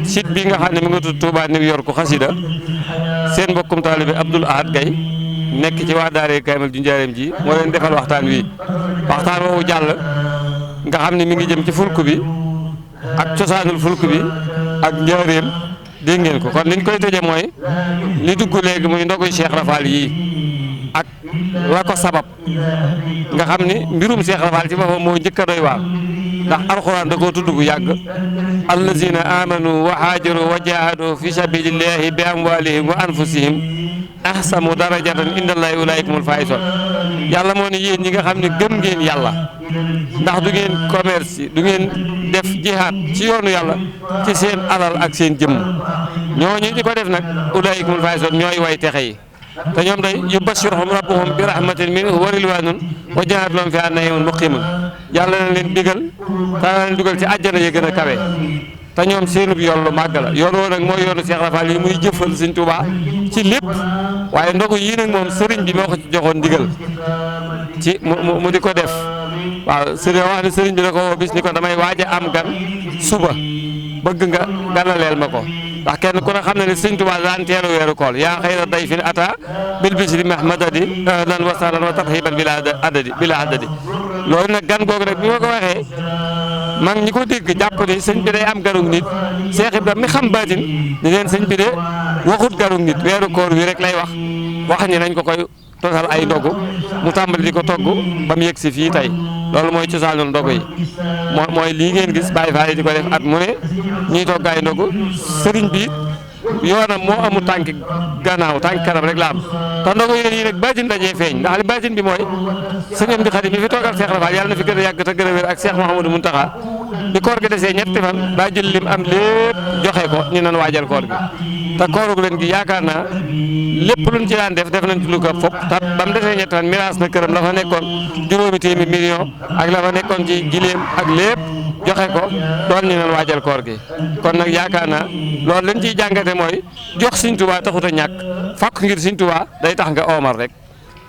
site bi nga xam ne mu nga tudd Touba New York xasida seen mbokkum taalibe Abdoul Ahad Gaye nekk ci waa Daaray Kaamil ju Njaareem ji moo leen defal waxtaan wi waxtaan woowu jàll nga xam ne mi ngi jëm ci fulku bi ak cosaanul fulku bi ak njaareem dégg ngeen ko kon liñ koy tëje mooy li dugg léegi muy ndoguy Cheikh Rafal yii ak la ko sabab nga xam ni mbirum Cheikh Rafal ci boppam moo njëkk a doy waar ndax alxuraan da koo tudd bu yàgg allazina amanu wa haajaru wa jahadu fi sabilillahi bi amwalihim wa anfusihim ahsamu darajatan indallahi ulaikumul faizun yàlla moo ne yéen ñi nga xam ne gëm ngeen yàlla ndax du ngeen commerce du ngeen def jihaad ci yoonu yàlla ci seen alal ak seen jëmm ñooñu di ko def nag ulaikumul faizun ñooy way texe yi te ñoom day yubashiruhum rabbuhum bi rahmatin minhu wa ridwanun wa jannatun lahum fiha na'imun muqimun yàlla na leen digal te na leen dugal ci àjjana yi gën a kawe te ñoom seenub yoon lu màgg la yoon woo nag mooy yoonu Cheikh Rafal yi muy jëfal Sëriñ Tuubaa ci lépp waaye ndogu yii nag moom sëriñ bi moo ko ci joxoon digal ci mu di ko def waaw sëriñ wax ne sëriñ bi da ko woo bis ni ko damay waaj a am gan suba bëgg nga ganaleel ma ko ndax kenn ku ne xam ne ne Sëriñ Tuubaa daan teelu weeru kool yaa xayra dayfin ata bil bisri mahmadadi lan wa sahlan wa tarhiban bila adadi loolu nag gan googu nag bi ma ko waxee mag ñi ko dégg jàpp ne sëñ bi day am garug nit Cheikh Ibrahima mi xam baatin ni leen sëñ bi de waxut garug nit weeru koor wi rek lay wax ni nañ ko koy tosal ay ndogu mu tàmbali di ko togg ba mu yegg si fii tey loolu mooy cosaanul ndogu yi mooy lii ngeen gis Baye Fall yi di ko def at mu ne ñuy togg ay ndogu sëriñ bi yoonam moo amul tànk gannaaw tànk kanam rek la am te ndogu yi nag baatin dajee feeñ ndax li baatin bi mooy sëñ Amdi Xadim mi fi toogal Cheikh Rafal yàlla na fi gën a yàgg te gën a wér ak Cheikh Mouhamadou Mountakha bi koor gi desee ñetti fan daa jël lim am lépp joxe ko ñu nan waajal koor gi te koorug leen gi yaakaar naa lépp luñ ci daan def nañ ci lu ko fopp te ba mu desee ñetti fan miraas na këram la fa nekkoon juróomi téeméer million ak la fa nekkoon ci gileem ak lépp joxe ko doon ñu nan waajal koor gi kon nag yaakaar naa loolu lañ ciy jàngate mooy jox Sëriñ Tuubaa taxut a ñàkk fàkk ngir Sëriñ Tuubaa day tax nga oomar rek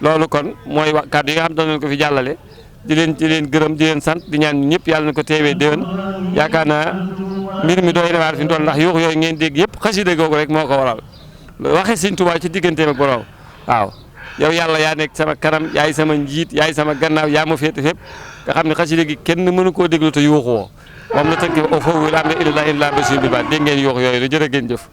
loolu kon mooy kàddu yi nga xam ne doon ko fi jàllale di leen gërëm di leen sant di ñaan ñëpp yàlla na ko teewee déwén yaakaar naa mbir mi doy na waar fi mu toll ndax yuux yooyu ngeen dégg yëpp xasida googu rek moo ko waral waxe Sëriñ Tuubaa ci digganteem ak borom waaw yow yàlla yaa nekk sama kanam yaay sama njiit yaay sama gannaaw yaa ma féete fépp nga xam ne xasida gi kenn mënu koo déglu te yuuxu woo moom la tënk o foofu am ne illa basir bi baat dégg ngeen yuux yooyu la jërë ngeen jëf